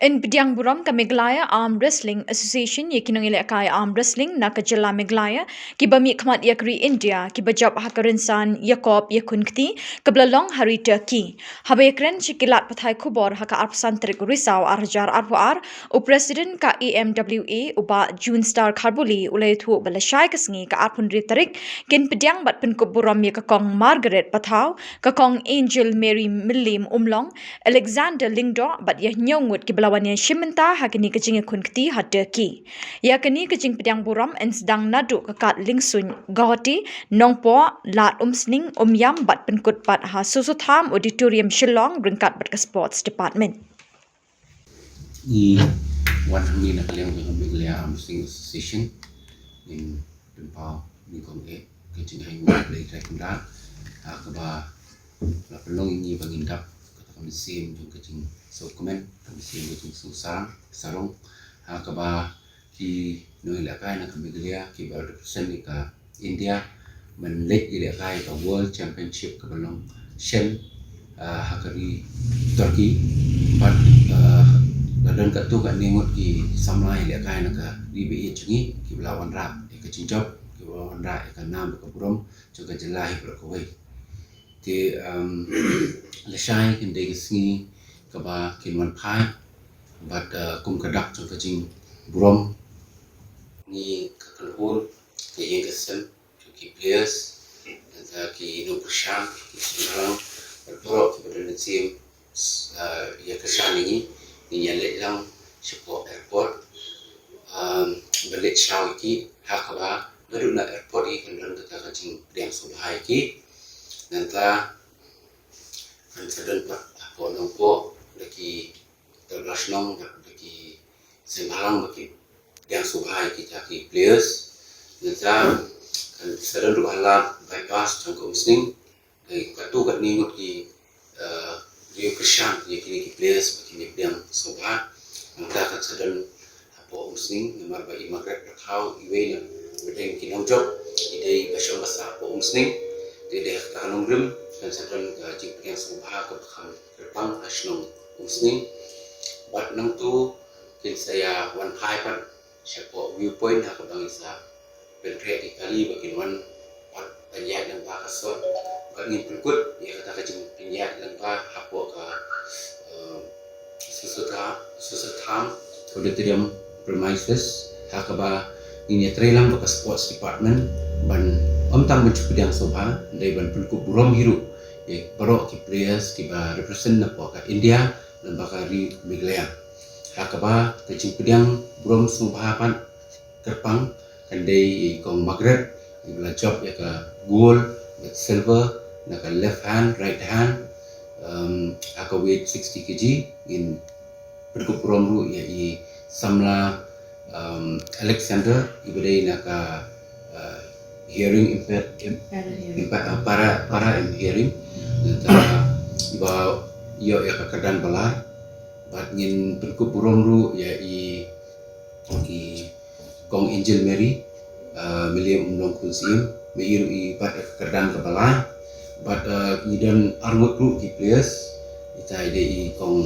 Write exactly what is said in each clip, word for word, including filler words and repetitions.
Yn pdiang burom ka Meghalaya Arm Wrestling Association ïa ki nongïalehkai arm wrestling na ka jylla Meghalaya kiba mih khmat ïa ka ri India kiba jop ha ka rynsan ïakob ïakhun kti kaba la long ha ri Turkey. Haba ïakren sha ki lad pathai khubor ha ka arphew san tarik Risaw ar hajar arphew ar, u President ka A M W A u Bah Junestar Kharbuli u la ïathuh ba lashai ka sngi ka arphew hynriew tarik kin pdiang bad pynkup burom ïa ka Kong Margaret Pathaw, ka Kong Angel Mary Mylliem Umlong, Alexander Lyngdoh bad ïa hynñiew ngut kiba la wan ïashim bynta ha kane ka jingïakhun kti ha Turkey. Ïa kane ka jingpdiang burom yn sdang naduh ka kad Lyngsuin Guwahati, Nongpoh, Lad Umsning, Umiam bad pynkut pat ha Soso Tham Auditorium Shillong ryngkat bad ka Sports Department. Ngi wan hangne na ka liang jong ka Meghalaya Arm Wrestling Association, ngin pynpaw nyngkong eh ka jinghai nguh ïa U Blei Trai Kynrad ha kaba la pynlong ïa ngi ba ngin dap kata ka mynsiem jong ka jingsngewkmen, ka mynsiem ka jingsngewsarong, sarong, ha kaba ki nongïalehkai na ka Meghalaya kiba represent ïa ka India ban leit ïalehkai ka World Championship kaba long shen, ah, ha ka ri Turkey. Bad, ah, la don katto katne ngut ki samla ïalehkai na ka ri ba ïeit jong ngi kiba la wanrah ïa ka jingjop, kiba la wanrah ïa ka nam bad ka burom jong ka jylla hi baroh kawei. Te, um, lashai kan dei ka sngi kaba kin wan phai bad, uh, kum ka dak jong ka jingburom, ngi ka kynhun, ka ïing ka sem, ki players, nangta ki nongkyrshan, ki seng bhalang bad baroh kiba don mynsiem, uh, ïa kyrshan ïa ngi, ngin ïa leit lang shapoh airport, um, ban leit shaw ïa ki ha kaba naduh na airport hi kan don kata ka jingpdiang sngewbha ïa ki. Nangta kan sa don pat hapoh Nongpoh da ki tolbla shnong bad da ki seng bhalang ba ki pdiang sngewbha ïa kita ki players. Nangta kan sa don ruh ha Lad Bypass jong ka Umsning. Dei katto katne ngut ki, eh, riew kyrshan ïa kine ki players ba kin ïa pdiang sngewbha. Nangta kan sa don hapoh Umsning namar ba i Margaret Pathaw iwei na pdeng ki nongjop i dei ba shong ba sah hapoh Umsning. Te dei ha kata ka nongrim kan sa don ka jingpdiang sngewbha kaba kham kyrpang ha shnong Umsning. Bad nangtu kin sa ïa wan phai pat shapoh viewpoint ha kaba ngin sa pynkhreh ïa ki kali ba kin wan pat ban ïaid lyngba ka sot. Bad ngin pynkut ïa kata ka jingpynïaid lyngba hapoh ka, eh, Soso Tham, Soso Tham Auditorium premises ha kaba ngin ïatrei lang bad ka Sports Department ban ym tang ban shu pdiang sngewbha, dei ban pynkup burom hi ruh ïa baroh ki players kiba represent napoh ka India lyngba ka ri Meghalaya. Ha kaba ka jingpdiang burom sngewbha pat kyrpang kan dei i Kong Margaret iba la jop ïa ka gold bad silver na ka left hand, right hand, um, ha ka weight sixty K G. Ngin pynkup burom ruh ïa i samla, um, Alexander iba dei na ka, uh, hearing impaired, im-, para hearing, impa-, uh, para, para im hearing. Nangta iba ïoh ïa ka kyrdan ba lai. Bad ngin pynkup burom ruh ïa i, i Kong Angel Mary, uh, Mylliem Umlong Khun Syiem, ma i ruh i bat ïa ka kyrdan kaba lai. Bad, uh, ngi don arngut ruh ki players. Ita i dei i Kong,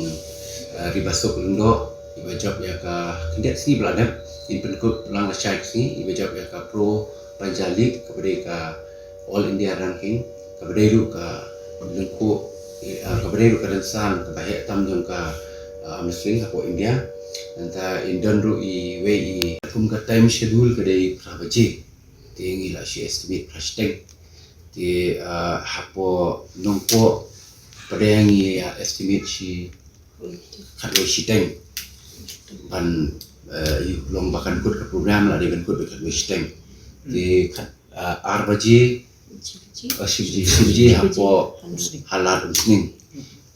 uh, Ribasuk Lyngdoh iba jop ïa ka khyndiat sngi ba la dep, ngin pynkup lang lashai ka sngi, iba jop ïa ka Pro Panja League kaba dei ka All India Ranking, kaba dei ruh ka lyngkhuh, eh, kaba dei ruh ka rynsan kaba heh tam jong ka, ah, arm wrestling hapoh India. Nangta ngin don ruh iwei i, kum ka time schedule ka dei phra baje. Te ngi la shu estimate phra shiteng. Te, ah, hapoh Nongpoh pat ngi, ah, estimate shi khatwei shiteng. Ban, eh, ïoh long ba kan kut ka program la dei ban kut ba khatwei shiteng. Te khat, eh, ar baje, eh, shi baje, shi baje hapoh ha Lad Umsning.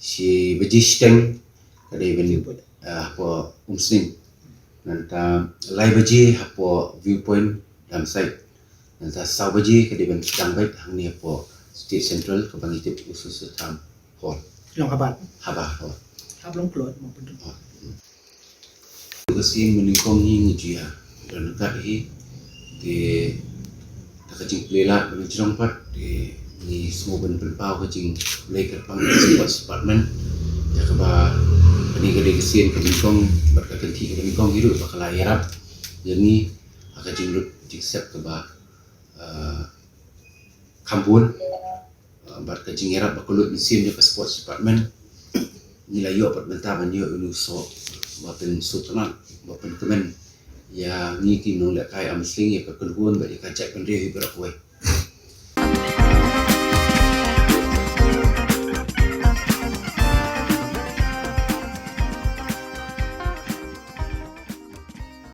Shi baje shiteng ka dei ban, eh, hapoh Umsning. Nangta lai baje hapoh Viewpoint Dam Site. Nangta saw baje ka dei ban sdang beit hangne hapoh State Central kaba ngi tip u Soso Tham Hall. Long haba. Haba hall. Haba long kloi mo pyntu. Hall. Ka sien mynnyngkong hi ngi ju ïa don ryngkat hi. Te da ka jingpynlait ba ngi jrong pat te ngi sngewbha ban pynpaw ka jingkhublei kyrpang ïa ka Sports Department ïa kaba Kane ka dei ka sien kaba nyngkong bad ka kynthih kaba nyngkong hi ruh ba ka la ïarap ïa ngi ha ka jinglut jingsep kaba, ah, kham bun, ah, bad ka jingïarap ba kylluid mynsiem jong ka sports department. Ngi la ïoh bad mynta ban ïoh ïa u soh ba pynsngewtynnat, ba pynkmen ïa ngi ki nonglehkai arm wrestling, ïa ka kynhun bad ïa ka jaitbynriew hi baroh kawei.